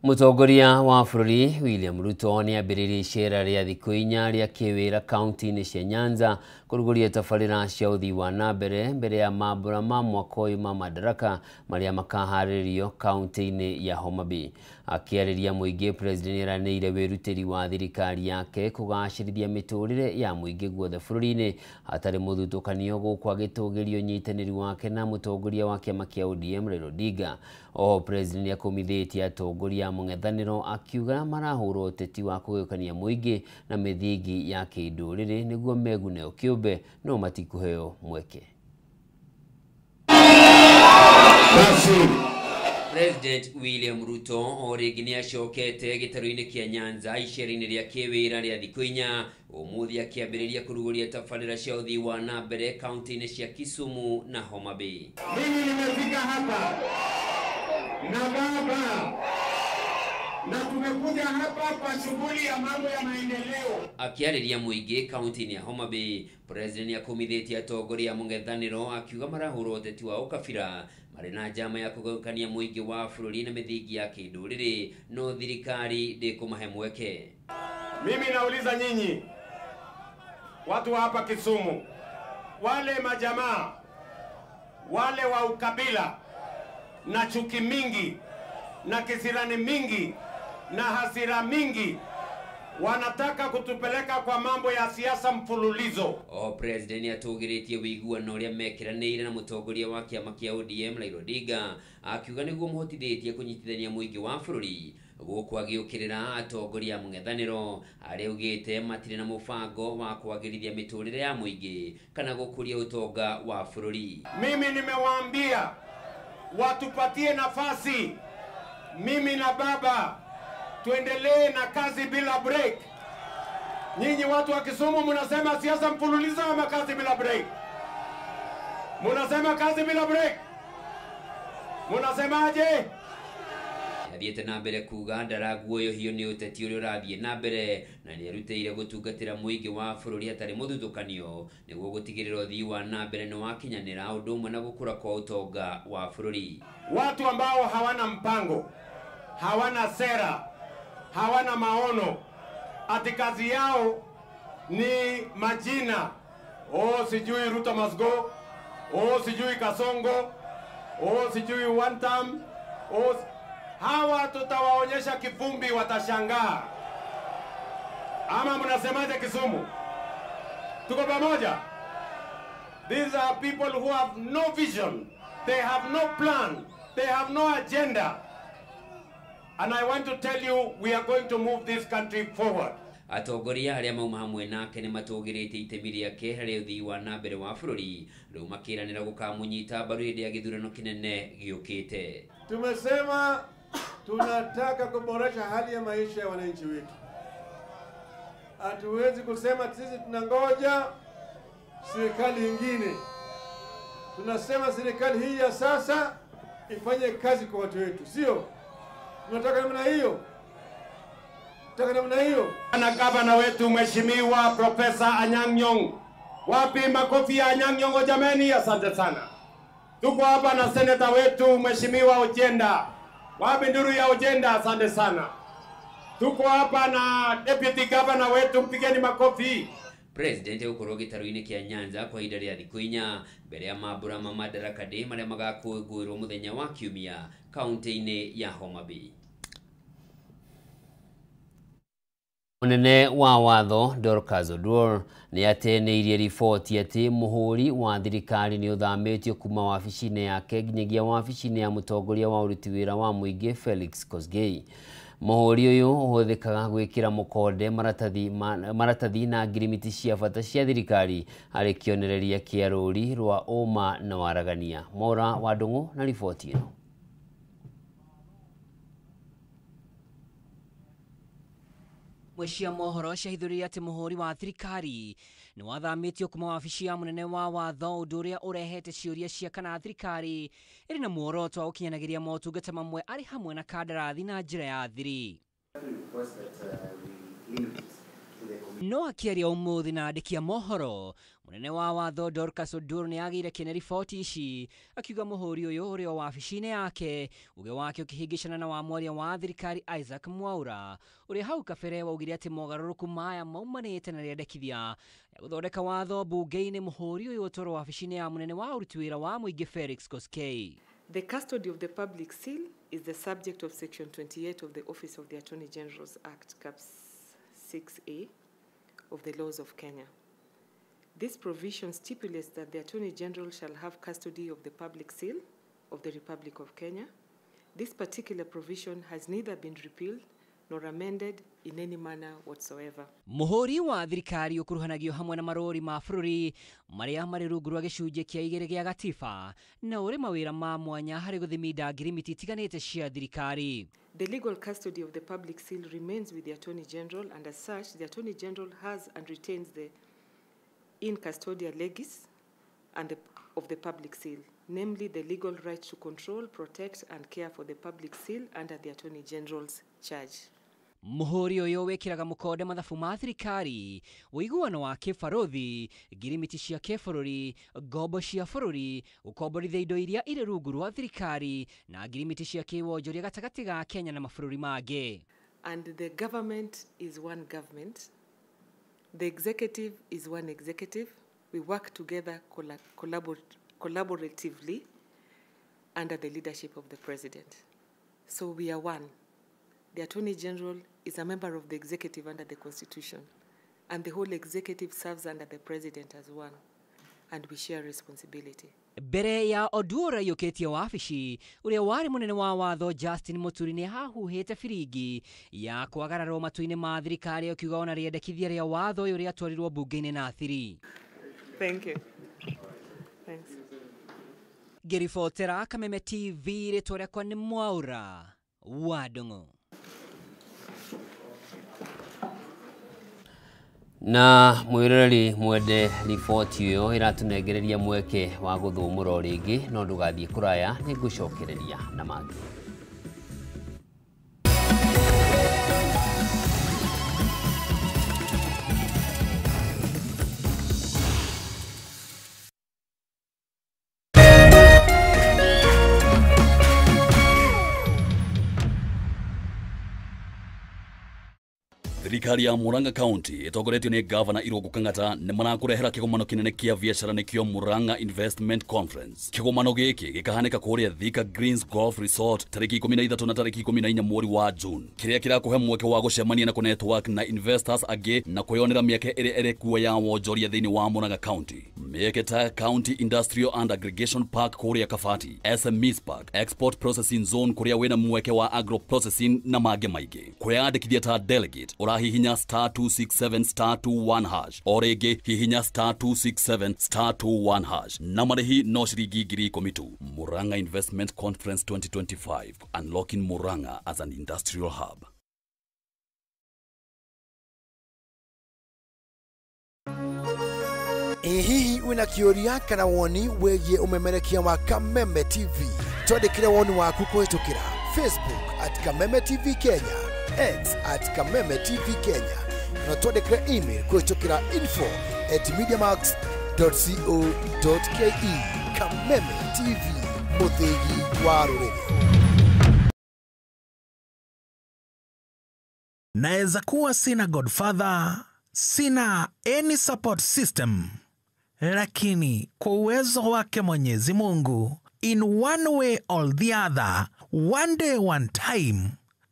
Mũtongoria wa bũrũri William Ruto nĩambĩrĩirie icera rĩa thikũ inya rĩa kĩwĩra kaunti-inĩ cia Nyanza kũrugũria tabarĩra cia ũthii wa na mbere mbere ya mambura ma mwaka ũyũ ma Madaraka marĩa makaharĩrĩrio kaunti-inĩ ya Homa Bay. Akĩarĩria mũingĩ, President nĩeranĩire wĩrutĩri wa thirikari yake kũgacĩrithia mĩtũrĩre ya mũingĩ guothe bũrũri-inĩ hatarĩ mũthutũkanio, gũkũ agĩtũgĩria ũnyitanĩri wake na mũtongoria wa kĩama kĩa ODM Raila Odinga. Oho President nĩakũmithĩtie atongoria a mũng'ethanĩro akiuga marahũra ũteti wa kũgayũkania mũingĩ na mĩthingi ya kĩndũrĩrĩ nĩguo megune o kĩũmbe no matikũheo mweke. President William Ruto o rĩngĩ nĩacokete gĩtarũ-inĩ kĩa Nyanza icera-inĩ rĩa kĩwĩra rĩa thikũ inya ũmũthĩ akĩambĩrĩria kũrugũria tabarĩra cia ũthii wa na mbere kaunti-inĩ cia Kisumu na Homa Bay. Mimi nimefika hapa na baba na tumekuja hapa kwa shughuli ya mambo ya maendeleo. Akĩarĩria mũingĩ kaunti-inĩ ya Homa Bay, President nĩakũmithĩtie atongoria a mũng'ethanĩro akiuga marahũra ũteti wa ũkabira marĩ na njama ya kũgayũkania mũingĩ wa bũrũri na mĩthingi ya kĩndũrĩrĩ, no thirikari ndĩkũmahe mweke. Mimi nauliza nyinyi watu wa hapa Kisumu, wale majamaa wale wa ukabila na chuki mingi na kisirani mingi na hasira mingi wanataka kutupeleka kwa mambo ya siasa mfululizo. O President nĩatũgĩrĩtie ũiguano ũrĩa mekĩranĩire na mũtongoria wa kĩama kĩa ODM Raila Odinga akiuga nĩguo mũhotithĩtie kũnyitithania mũingĩ wa bũrũri, gũkũ agĩũkĩrĩra atongoria a mũng'ethanĩro arĩa augĩte matirĩ na mũbango wa kwagĩrithia mĩtũrĩre ya mũingĩ kana gũkũria ũtonga wa bũrũri. Mimi nimewaambia watupatie nafasi, mimi na baba tuendelee na kazi bila break. Nyinyi watu wa Kisumu mnasema siasa mfululizo ama kazi bila break? Mnasema kazi bila break? Mnasemaje? Athiĩte na mbere kuga ndaraguoyohio nĩ ũteti ũrĩa ũrathiĩ na mbere na nĩerutĩire gũtungatĩra mũingĩ wa bũrũri hatarĩ mũthutũkanio nĩguo gũtigĩrĩra ũthii wa na mbere nĩ wakinyanĩra ũndũ ũmwe na gũkũra kwa ũtonga wa bũrũri. Watu ambao hawana mpango, hawana sera, hawana maono, ati kazi yao ni majina. Oh, sijui Ruto must go. Oh, sijui Kasongo. Oh, sijui one term. Oh, hawa tutawaonyesha kivumbi, watashangaa. Ama mnasemaje Kisumu? Tuko pamoja? These are people who have no vision. They have no plan. They have no agenda. And I want to tell you, we are going to move this country forward. Atongoria arĩa mauma hamwe nake nĩ matũgĩrĩtie itemi rĩake harĩ ũthii wa na mbere wa bũrũri, rĩu makĩranĩra gũkamũnyita mbaru hĩndĩ ya gĩthurano kĩnene gĩũkĩte. Tumesema tunataka kuboresha hali ya maisha ya wananchi wetu. Hatuwezi kusema sisi tunangoja serikali nyingine. Tunasema serikali hii ya sasa ifanye kazi kwa watu wetu, sio? Tunataka namna hiyo. Tunataka namna hiyo. Na gavana wetu Mheshimiwa Profesa Anyang' Nyong'o. Wapi makofi ya Anyang' Nyong'o jameni? Asante sana. Tuko hapa na seneta wetu Mheshimiwa Ojenda. Wapi nduru ya Ojenda? Asante sana. Tuko hapa na deputy governor wetu, mpigeni makofi. President egũkorwo gĩtarũ-inĩ kĩa Nyanza kwa ihinda rĩa thikũ inya mbere ya mambura ma Madaraka Day marĩa magakũngũĩrwo mũthenya wa Kiumia kaunti-inĩ ya Homa Bay. Mũnene wa watho Dorcas Oduor nĩateneirie riboti atĩ mũhũri wa thirikari nĩũthamĩtio kuma wabici-inĩ yake nginyagia wabici-inĩ ya mũtongoria wa ũruti wĩra wa mũingĩ Felix Kosgei. Mũhũri ũyũ ũhũthĩkaga gwĩkĩra mũkonde maratathi na ngirimiti cia bata cia thirikari harĩ kĩonereria kĩa rũri rwa ũma na waragania. Mwaura wa Ndung'u na riboti ĩno. Cia mohoro ciahithũrire atĩ mũhũri wa thirikari nĩ wathamĩtio kuma wabici ya mũnene wa watho, ũndũ ũrĩa ũrehete ciũria cia kana thirikari ĩrĩ na muoroto wa gũkinyanagĩria motungata mamwe arĩ hamwe na kandarathi na njĩra ya thiri. No akĩaria ũmũthĩ na andĩki a mohoro, mũnene wa watho Dorcas Odur nĩ agĩire kĩene riboti ici, akiuga mũhũri ũyũ ũrĩ o wabici-inĩ yake, uge wake ũkĩhĩngĩcana na wa mwaria wa thirikari Isaac Mwaura, ũrĩa hau kabere waugire atĩ mogarũrũku maya maumanĩte na rĩendekithia rĩa gũthondeka watho mbunge-inĩ. Mũhũri ũyũ ũtwarwo wabici-inĩ ya mũnene wa ũruti wĩra wa mũingĩ Felix Koskei. The custody of the public seal is the subject of Section 28 of the Office of the Attorney General's Act, Cap 6A of the laws of Kenya. This provision stipulates that the Attorney General shall have custody of the public seal of the Republic of Kenya. This particular provision has neither been repealed nor amended in any manner whatsoever. Mũhũri wa thirikari ũkuruhanagio hamwe na marũri ma bũrũri marĩa marĩ rungu rwa gĩcunjĩ kĩa igĩrĩ gĩa gatiba na ũrĩ mawĩra ma mwanya harĩ gũthiminda ngirimiti itiganĩte cia thirikari. The legal custody of the public seal remains with the Attorney General, and as such, the Attorney General has and retains the in custodia legis and of the public seal, namely the legal right to control, protect, and care for the public seal under the Attorney General's charge. Mũhũri ũyũ wĩkĩraga mũkonde mathabu ma thirikari, ũiguano wa kĩbarũthi, ngirimiti cia kĩbũrũri, ngombo cia bũrũri, gũkomborithia indo iria irĩ rungu rwa thirikari na ngirimiti cia kĩwonjoria gatagatĩ ga Kenya na mabũrũri mangĩ. And the government is one government. The executive is one executive. We work together collaboratively under the leadership of the president. So we are one. The Attorney General is a member of the executive under the Constitution, and the whole executive serves under the president as one, and we share responsibility. Mbere ya Oduor yũkĩtie wabici, ũrĩa warĩ mũnene wa watho Justin Muturi nĩ ahuhĩte biringi ya kwagararwo matũ-inĩ ma thirikari, akiuga ona rĩendekithia rĩa watho ũyũ rĩatwarirwo mbunge-inĩ na thiri. Thank you. Thanks. Ngĩribotera Kameme TV, rĩtwa rĩakwa nĩ Mwaura wa Ndung'u. Na mwiroreri mwende riboti ĩyo ĩratũnengereria mweke wa gũthũmũra o rĩngĩ, no ndũgathiĩ kũraya, nĩngũcokereria na mangĩ. Thirikari ya Murang'a County ĩtongoretio nĩ Gavana Irũngũ Kang'ata nĩ marakũrehera kĩgomano kĩnene kĩa biacara nĩkĩo Murang'a Investment Conference. Kĩgomano gĩkĩ gĩkahanĩka kũrĩa Thika Greens Golf Resort tarĩki 13 na tarĩki 14 mweri wa June, kĩrĩa kĩrakũhe mweke wa gũcemania na kũnetwork na investors angĩ na kwĩyonera mĩeke ĩrĩa ĩrĩ kuo ya wonjoria thĩinĩ wa Murang'a County. Mĩeke ta County Industrial and Aggregation Park kũrĩa Kabati, SMEs Park, Export Processing Zone kũrĩa wĩna mweke wa agro processing na mangĩ maingĩ. Kwĩyandĩkithia ta delegate hihinya *267 *21# o rĩngĩ hihinya *267 *21# na marĩhi no ciringi 10,000 tu. Murang'a Investment Conference 2025, unlocking Murang'a as an industrial hub. Ĩ hihi wĩna kĩũria kana woni wĩgiĩ ũmemerekia wa Kameme TV? Twandĩkĩre woni waku kũhĩtũkĩra Facebook at Kameme TV Kenya, X at Kameme TV Kenya, na twandĩkĩre email kũhĩtũkĩra info@mediamax.co.ke. Kameme TV, mũthĩgi wa rũrĩrĩ. Naweza kuwa sina godfather, sina any support system, lakini kwa uwezo wake Mwenyezi Mungu, in one way or the other, one day one time,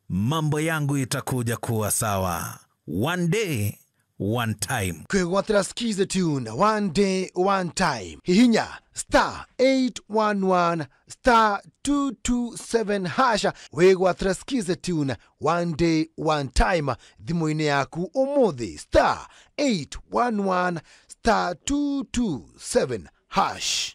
mambo yangu itakuja kuwa sawa. One day, one time. Kwĩgwatĩra Skiza Tune one day one time. Hihinya star 811 star 227 hasha wĩgwatĩra Skiza Tune one day one time thimũ-inĩ yaku ũmũthĩ star 811 star 227 hash.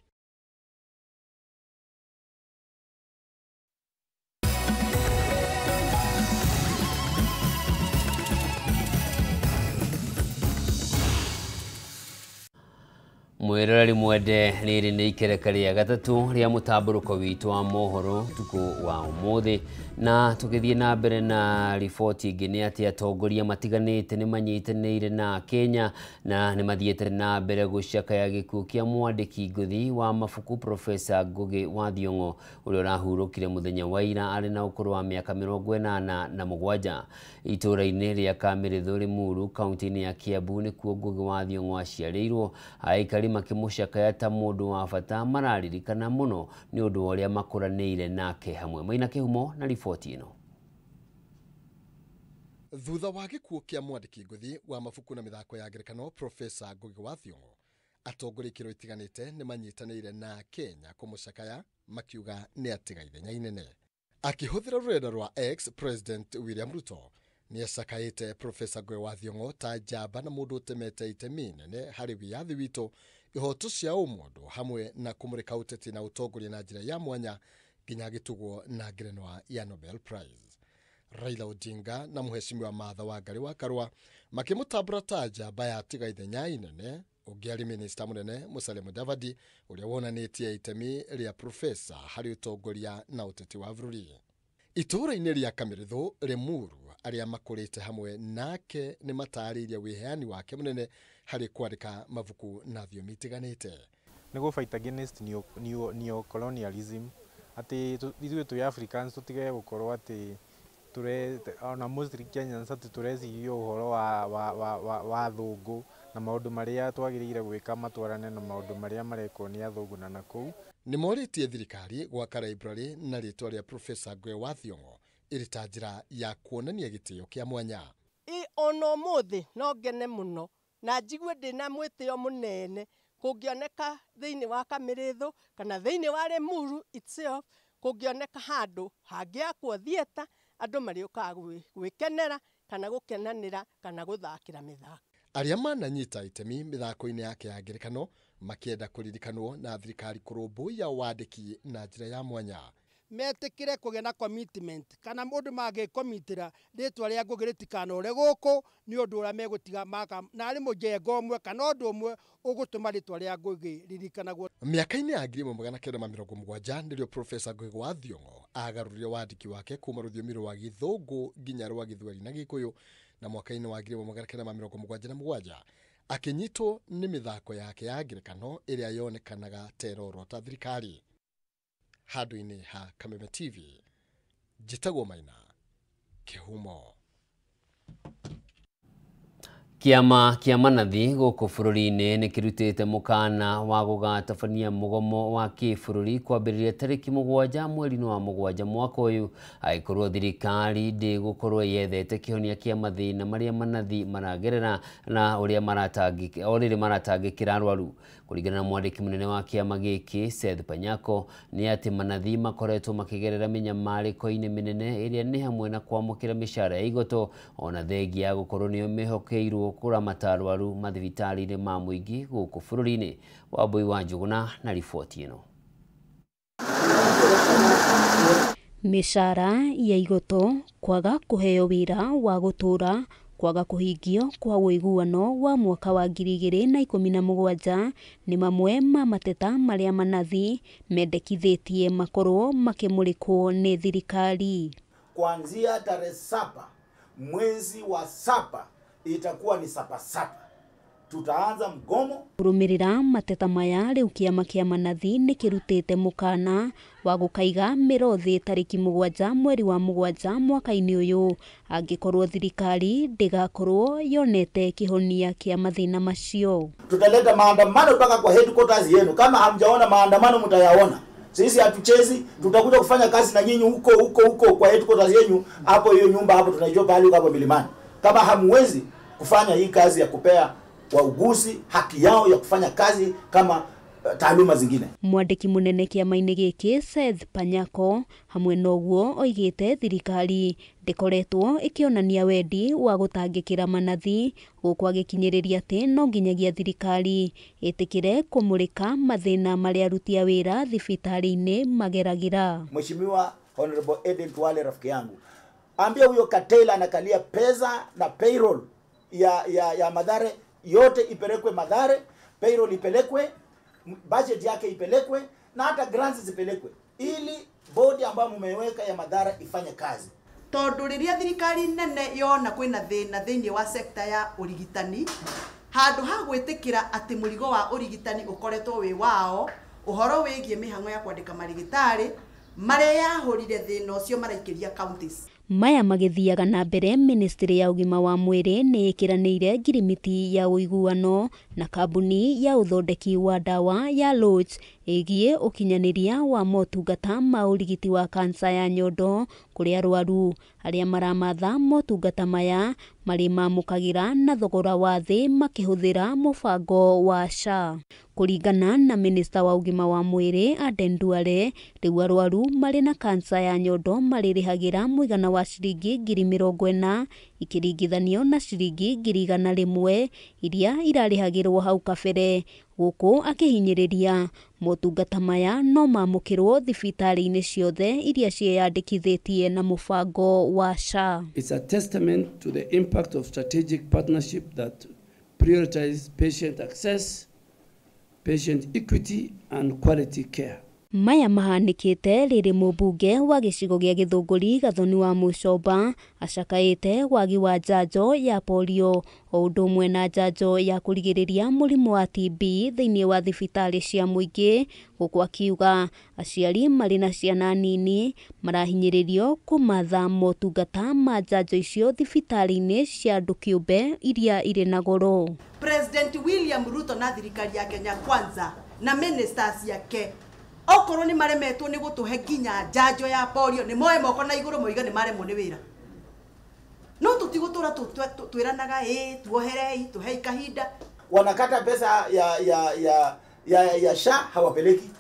Mwiroreri mwende rĩrĩ nĩ ikereka rĩa gatatũ rĩa mũtambũrũko witũ wa mohoro tukũ wa ũmũthĩ, na tũgĩthiĩ na mbere na riboti ĩngĩ nĩ atĩ atongoria matiganĩte nĩ manyitanĩire na Kenya na nĩ mathiĩte na mbere gũcakaya gĩkuũ kĩa mwandĩki ngũthi wa mabuku Profesa Ngugi wa Thiong'o ũrĩa ũrahurũkire mũthenya wa ira arĩ na ũkũrũ wa mĩaka 87. Itũũra-inĩ rĩa Kamĩrĩthũ Limuru kaunti-inĩ ya Kiambu nĩkuo Ngugi wa Thiong'o aciarĩirwo. Aikari makĩmũcakaya ta mũndũ wa bata mararirikana mũno nĩ ũndũ wa ũrĩa makũranĩire nake hamwe. Maina Kĩhumo na riboti ĩno. Thutha wa gĩkuũ kĩa mwandĩki ngũthi wa mabuku na mĩthako ya ngerekano Profesa Ngugi wa Thiong'o, atongoria ikĩro itiganĩte nĩ manyitanĩire na Kenya kũmũcakaya makiuga nĩ atiga ithenya inene. Akĩhũthĩra rũrenda rwa X, President William Ruto nĩacakaĩte Profesa Ngugi wa Thiong'o ta njamba na mũndũ ũtemete itemi nene harĩ wĩyathi witũ, ihoto cia ũmũndũ hamwe na kũmũrĩka ũteti na ũtongoria na njĩra ya mwanya nginya agĩtugwo na ngerenwa ya Nobel Prize. Raila Odinga na mũheshimiwa Martha Wangari wa Karua makĩmũtambũra ta njamba ya tiga ithenya inene. Ũngĩ arĩ minista mũnene Musalia Mudavadi ũrĩa wonanĩtie itemi rĩa profesa harĩ ũtongoria na ũteti wa bũrũri. Itũũra-inĩ rĩa Kamĩrĩthũ Limuru, arĩa makũrĩte hamwe nake nĩ matarĩirie wĩheani wake mũnene harĩ kwandĩka mabuku na thiomi itiganĩte. Nĩ gũ fight against neo-colonialism atĩ ithuĩ twĩ Africans tũtige gũkorwo atĩ ona mostly Kenyans atĩ tũreciria ũhoro wa athũngũ na maũndũ marĩa twagĩrĩire gwĩka matwarane na maũndũ marĩa marekwo nĩ athũngũ na nakũu. Nĩ morĩtie thirikari gwaka library na rĩtwa rĩa Profesa Ngugi wa Thiong'o ĩrĩ ta njĩra ya kuonania gĩtĩo kĩa mwanya. Ona ũmũthĩ no ngene mũno na njigue ndĩna mwĩtĩo mũnene kũngĩoneka thĩinĩ wa Kamĩrĩthũ kana thĩinĩ wa Limuru itself, kũngĩoneka handũ hangĩakwo theatre andũ marĩũkaga gwĩkenera kana gũkenanĩra kana gũthakĩra mĩthako. Arĩa mananyita itemi mĩthako-inĩ yake ya ngerekano makĩenda kũririkanwo na thirikari kũrũmbũiya wandĩki na njĩra ya mwanya. Metĩkĩre kũgĩa na commitment kana mũndũ mangĩkomitĩra rĩtwa rĩa Ngugi rĩtikanore gũkũ nĩ ũndũ ũrĩa megũtiga maka na arĩ mũjengo ũmwe kana ũndũ ũmwe ũgũtũma rĩtwa rĩa Ngugi ririkanagwo. Mĩaka-inĩ ya 1970 nĩrĩo Profesa Ngugi wa Thiong'o agarũrire wandĩki wake kuma rũthiomi rwa Gĩthũngũ nginya rwa Gĩthweri na Gĩkũyũ, na mwaka-inĩ wa 1977 akĩnyitwo nĩ mĩthako yake ya ngerekano ĩrĩa yonekanaga ta ĩrorota thirikari. Handũ-inĩ ha Kameme TV, njĩtagwo Maina Kĩhumo. Kĩama kĩa manathi gũkũ bũrũri-inĩ nĩ kĩrutĩte mũkana wa gũgatabania mũgomo wa kĩbũrũri kwambĩrĩria tarĩki 7 mweri-inĩ wa 7 mwaka ũyũ angĩkorwo thirikari ndĩgũkorwo yethete kĩhonia kĩa mathĩna marĩa manathi maragerera na ũrĩa rĩrĩ maratangĩkĩra arwaru. Kũringana na mwandĩki mũnene wa kĩama gĩkĩ Seth Panyako nĩ atĩ manathi makoretwo makĩgerera mĩnyamarĩko-inĩ mĩnene ĩrĩa nĩ hamwe na kwamũkĩra mĩcara ya igoto ona thengia ya gũkorwo nĩo mehokeirwo kũramata arwaru mathibitarĩ-inĩ ma mũingĩ gũkũ bũrũri-inĩ. Wambui wa Njũgũna na riboti ĩno. Mĩcara ya igoto, kwaga kũheo wĩra wa gũtũũra, kwaga kũhingio kwa ũiguano wa mwaka wa 2017 nĩ mamwe ma mateta marĩa manathi mendekithĩtie makorwo makĩmũrĩkwo nĩ thirikari. Kuanzia tarehe 7 mwezi wa 7 itakuwa ni 7 tutaanza mgomo. Kũrũmĩrĩra mateta maya rĩu kĩama kĩa manathi nĩ kĩrutĩte mũkana wa gũkaiga mĩro thĩ tarĩki 7 mweri wa 7 mwaka-inĩ ũyũ angĩkorwo thirikari ndĩgakorwo yonete kĩhonia kĩa mathĩna macio. Tutaleta maandamano mpaka kwa headquarters yenu. Kama hamjaona maandamano mtayaona. Sisi hatuchezi, tutakuja kufanya kazi na nyinyi huko huko huko kwa headquarters yenu hapo, hiyo nyumba hapo tunaijua pahali hapo milimani. Kama hamwezi kufanya hii kazi ya kupea wauguzi haki yao ya kufanya kazi kama taaluma zingine. Mwandĩki mũnene kĩama-inĩ gĩkĩ Seth Panyako hamwe noguo oigĩte thirikari ndĩkoretwo ĩkĩonania wendi wa gũtangĩkĩra manathi gũkũ agĩkinyĩrĩria atĩ no nginyagia thirikari ĩtĩkĩre kũmũrĩka mathĩna marĩa aruti a wĩra thibitarĩ-inĩ mageragĩra. Mheshimiwa Honorable Eden Duale, rafiki yangu, ambia huyo Katela anakalia pesa na payroll ya Mathare yote ipelekwe Mathare, payroll ipelekwe, budget yake ipelekwe na hata grants zipelekwe ili bodi ambayo mmeweka ya Mathare ifanye kazi. Tondu riria thirikari nene yona kwina thina thiini wa sekta ya urigitani, handu ha gwitikira ati murigo wa urigitani ukoretwo wi wao, uhoro wigie mihango ya kwandika marigitari maria yahurire thina ucio maraikiria counties. Maya magĩthiaga na mbere, ministry ya ũgima wa mwĩrĩ nĩ ĩkĩranĩire ngirimiti ya ũiguano na kambuni ya ũthondeki wa ndawa ya Roche ĩgiĩ ũkinyanĩria wa motungata ma ũrigiti wa kansa ya nyondo kũrĩ arwaru arĩa maramatha motungata maya marĩ mamũkagĩra na thogora wa thĩ makĩhũthĩra mũbango wa SHA. Kũringana na minista wa ũgima wa mwĩrĩ Aden Duale, rĩu arwaru marĩ na kansa ya nyondo marĩrĩhagĩra mũigana wa ciringi 40,000 ikiringithanio na ciringi 101,000 iria irarĩhagĩrwo hau kabere, gũkũ akĩhinyĩrĩria motungata maya no mamũkĩrwo thibitarĩ-inĩ ciothe iria ciĩyandĩkithĩtie na mũbango wa SHA. It's a testament to the impact of strategic partnership that prioritizes patient access, patient equity and quality care. Maya mahanĩkĩte rĩrĩ mũmbunge wa gĩcigo gĩa Gĩthũngũri Gathoni wa Mũcomba acakaĩte wagi wa njanjo ya polio o ũndũ ũmwe na njanjo ya kũrigĩrĩria mũrimũ wa TB thĩinĩ wa thibitarĩ cia mũingĩ, gũkũ akiuga aciari marĩ na ciana nini marahinyĩrĩrio kũmatha motungata ma njanjo icio thibitarĩ-inĩ cia andũ kĩũmbe iria irĩ na goro. President William Ruto na thirikari ya Kenya Kwanza na ministers yake okorwo ni maremetwo ni gutuhe nginya njanjo ya polio ni moe moko na iguru moiga ni maremwo ni wira, no tutigutura twiranaga tuoherei tuhei kahinda. Wanakata pesa ya SHA hawapeleki,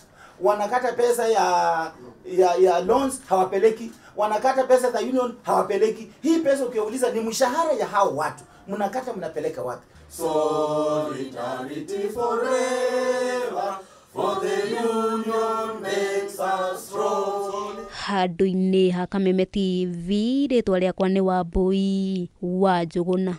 wanakata pesa ya loans hawapeleki, wanakata pesa za union hawapeleki. Hii pesa ukiuliza ni mshahara ya hao watu, mnakata mnapeleka wapi? Solidarity forever, for the union makes us strong. Handũ-inĩ ha Kameme TV, rĩtwa rĩakwa nĩ Wambui wa Njũgũna.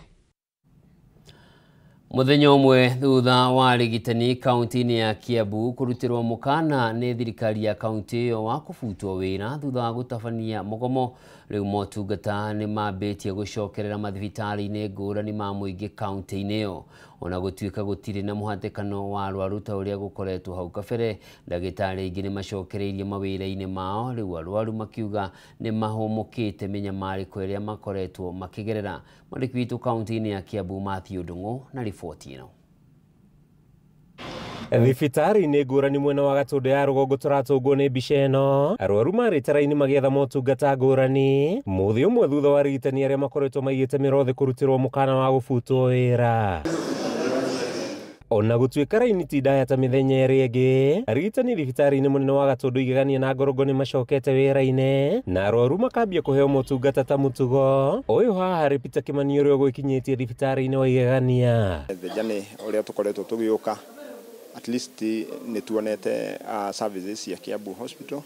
Mũthenya ũmwe thutha wa arigitani kaunti-inĩ ya Kiambu kũrutĩrwo mũkana nĩ thirikari ya kaunti ĩyo wa kũbutwo wĩra thutha wa gũtabania mũgomo, rĩu motungata nĩ mambĩtie gũcokerera mathibitarĩ-inĩ ngũrani ma mũingĩ kaunti-inĩ ĩyo. Ona gũtuĩka gũtirĩ na mũhatĩkano wa arwaru ta ũrĩa gũkoretwo hau kabere, ndagĩtarĩ aingĩ nĩ macokereirie mawĩra-inĩ mao, rĩu arwaru makiuga nĩ mahũmũkĩte mĩnyamarĩko ĩrĩa makoretwo makĩgerera. Mwandĩki witũ kaunti-inĩ ya Kiambu Matthew Ndung'u na riboti ĩno. Thibitarĩ-inĩ ngũrani mwena wa Gatũndũ ya rũgongo tũratũngwo nĩ mbica ĩno, arwaru marĩ tara-inĩ magĩetha motungata ngũrani mũthĩ ũmwe thutha wa arigitani arĩa makoretwo maigĩte mĩro thĩ kũrutĩrwo mũkana wa gũbutwo wĩra. Ona gũtuĩka raini ti ndaya ta mĩthenya ĩrĩa ĩngĩ, arigitani thibitarĩ-inĩ mũnene wa Gatũndũ Igegania na Ngorongo nĩ macokete wĩra-inĩ na arwaru makambia kũheo motungata ta mũtugo. Ũyũ haha harĩ Peter Kĩmani ũrĩa ũgwĩkinyĩtie thibitarĩ-inĩ wa Igegania. The journey ũrĩa tũkoretwo tũgĩũka, at least nĩ tuonete services ya Kiambu Hospital,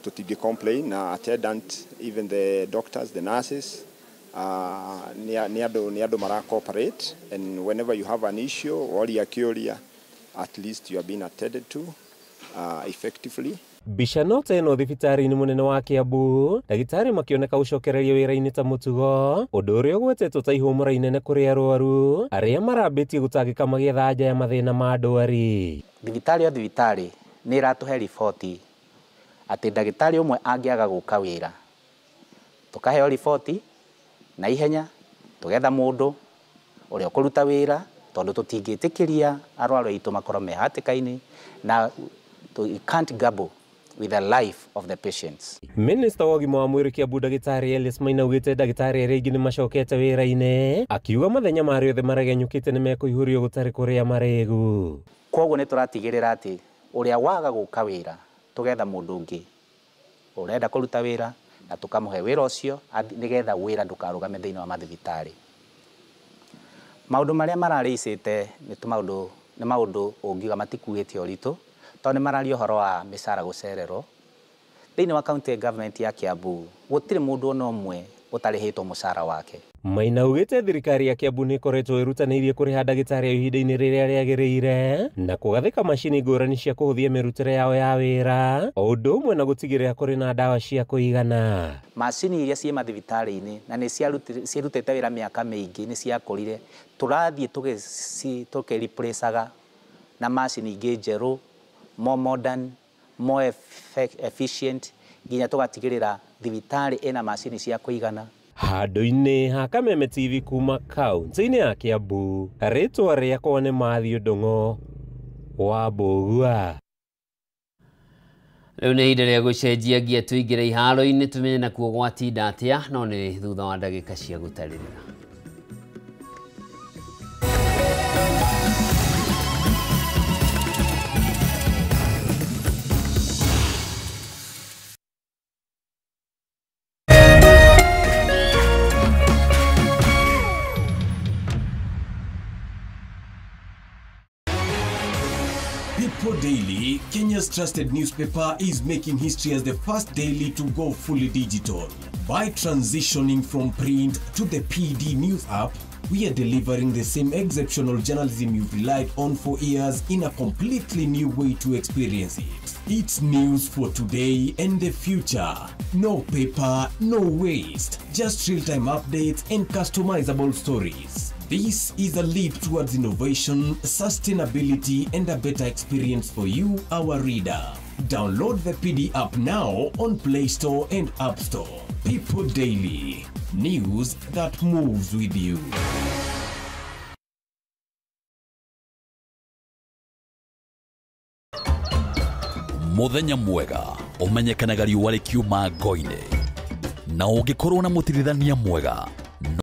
tũtingĩ complain na attendant, even the doctors, the nurses, ni andũ mara cooperate, and whenever you have an issue woria kĩũria, at least you are being attended to effectively. Mbica no ta ĩno thibitarĩ-inĩ mũnene wa Kiambu, ndagĩtarĩ makĩoneka gũcokereria wĩra-inĩ ta mũtugo, ũndũ ũrĩa ũgwetetwo ta ihũmũra inene kũrĩ arwaru arĩa marambĩtie gũtangĩka magĩetha anja ya mathĩna ma ndwari. Thibitarĩ o thibitarĩ nĩ ĩratũhe riboti atĩ ndagĩtarĩ ũmwe angĩaga gũka wĩra, tũkaheo riboti na ihenya tũgetha mũndũ ũrĩa ũkũruta wĩra, tondũ tũtingĩtĩkĩria arwaru aitũ makorwo me hatĩka-inĩ, na we can't gamble with the life of the patients. Minister wa ũgima wa mwĩrĩ Kiambu ndagĩtarĩ Elias Maina augĩte ndagĩtarĩ arĩa aingĩ nĩmacokete wĩra-inĩ, akiuga mathenya marĩa othe maregenyũkĩte nĩmekũihũrio gũtarĩ kũrĩa marĩgu. Koguo nĩtũratigĩrĩra atĩ ũrĩa waga gũka wĩra tũgetha mũndũ ũngĩ ũrenda kũruta wĩra na tũkamũhe wĩra ũcio nĩgetha wĩra ndũkarũgame thĩinĩ wa mathibitarĩ. Maũndũ marĩa mararĩicĩte nĩ maũndũ ũngiuga matikuĩte ũritũ tondũ nĩ mararia ũhoro wa mĩcara gũcererwo. Thĩinĩ wa county government ya Kiambu gũtirĩ mũndũ ona ũmwe ũtarĩhĩtwo mũcara wake. Maina augĩte thirikari ya Kiambu nĩ ĩkoretwo ĩrutanĩirie kũrĩha ndagĩtarĩ ayo ihinda-inĩ rĩrĩa rĩagĩrĩire na kũgathĩka macini ngũrani cia kũhũthia mĩrutĩre yao ya wĩra o ũndũ ũmwe na gũtigĩrĩra kũrĩ na ndawa cia kũigana. Macini iria ciĩ mathibitarĩ-inĩ na nĩ ciarutĩte wĩra mĩaka mĩingĩ nĩ ciakũrire, tũrathiĩ tũkĩreplacaga na macini ingĩ njerũ, more modern, more efficient, nginya tũgatigĩrĩra thibitarĩ ĩna macini cia kũigana. Handũ-inĩ ha Kameme TV kuma kaunti-inĩ ya Kiambu, rĩtwa rĩakwa nĩ Matthew Ndung'o wa Mbũgua. Rĩu nĩ ihinda rĩa gũcenjia ngia tũingĩre iharo-inĩ tũmenye nakuo gwatinda atĩa, no nĩ thutha wa ndagĩka cia gũtarĩrĩra. People Daily, Kenya's trusted newspaper, is making history as the first daily to go fully digital. By transitioning from print to the PD News app, we are delivering the same exceptional journalism you've relied on for years in a completely new way to experience it. It's news for today and the future. No paper, no waste. Just real-time updates and customizable stories. This is a leap towards innovation, sustainability, and a better experience for you, our reader. Download the PD app now on Play Store and App Store. People Daily, news that moves with you. Muthenya mwega umenyekanaga riũa rĩkiuma ngo-inĩ, na ũngĩkorwo na mũtirithania mwega